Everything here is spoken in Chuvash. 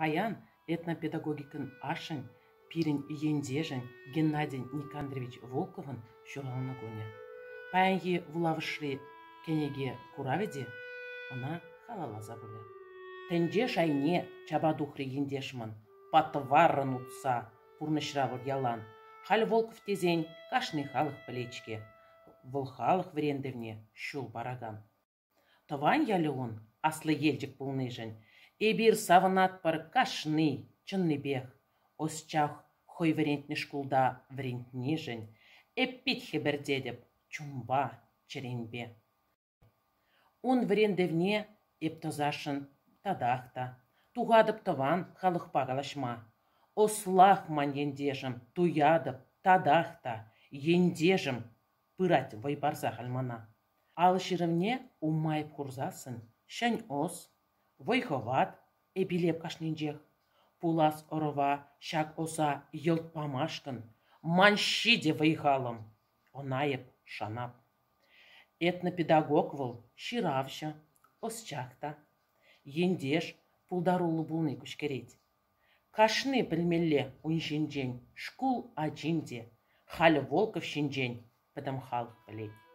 Паян этнопедагогикӑн ашшӗн, пирӗн ентешӗн Геннадий Никандрович Волковӑн ҫуралнӑ кунӗ. Паянхи вулавӑшри кӗнеке куравӗ те ӑна халалласа пулӗ. Тӗнче шайне чапа тухрӗ ентеш ман, патваррӑн утса пурнӑҫра вӑл ялан. Халь Волков тесен кашни халӑх пӗлет-ҫке, вӑл халӑх вӗрентӗвне ҫул паракан. Тӑван ялӗ ун Аслӑ Елчӗк пулнишӗн эпир савӑнатпӑр кашни, чӑннипех. Ӑсчах хӑй вӗрентнӗ шкулта вӗрентнишӗн эп пит хӗпӗртетӗп чунпа, чӗремпе. Ун вӗрентӗвне эп тӑсасшӑн татах та. Тухатӑп тӑван халӑхпа калаҫма. Ӑслах ман ентешӗм, туятӑп татах та, ентешӗм пырать вӑй парса халь мана. Ал ҫырӑвне умма эп хурсассӑн ҫӗн ӑс, вӑй-хӑват эп илеп кашнинчех. Пулас ӑрӑва ҫак ӑса йӑлт памашкӑн ман ҫитӗ вӑй-халӑм, ӑна эп шанап. Этнопедагог вӑл ҫыравҫӑ, ӑсчах та. Ентеш пултаруллӑ пулни куҫкӗрет. Кашни пӗлмелле ун ҫинчен, шкул ачин те. Халӗ Волков ҫинчен пӗтӗм халӑх пӗлет.